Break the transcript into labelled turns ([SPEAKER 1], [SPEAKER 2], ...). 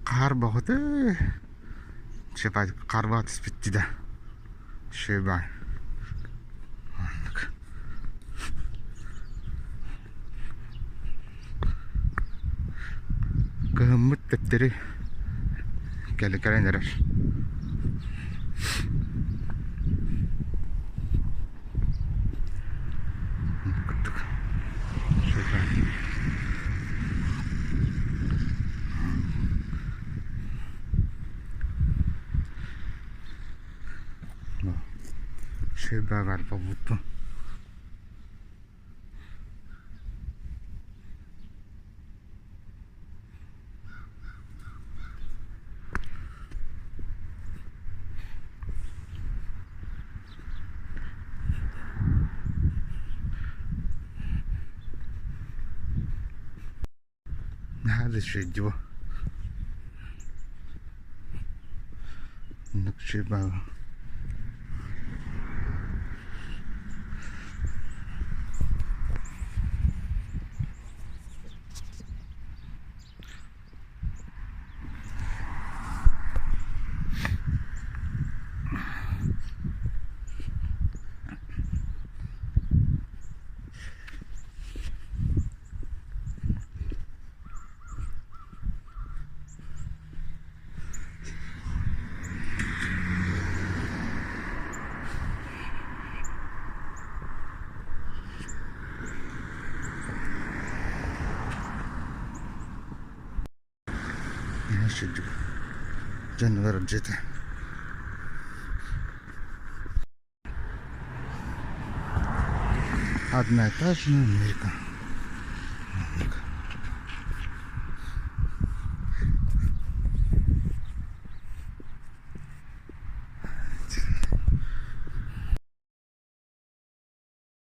[SPEAKER 1] Хаарбаҕыты харбаа түспүттүү да үчүгэй баҕайы оннук кыһыммыт төттөрү кэлэн эрэр курдук Шөбө бар буолбуппун. Наһаа да үчүгэй дии бу. Оннук үчүгэй баҕайы. Дьонугар дьиэтэ. Одноэтажная Америка.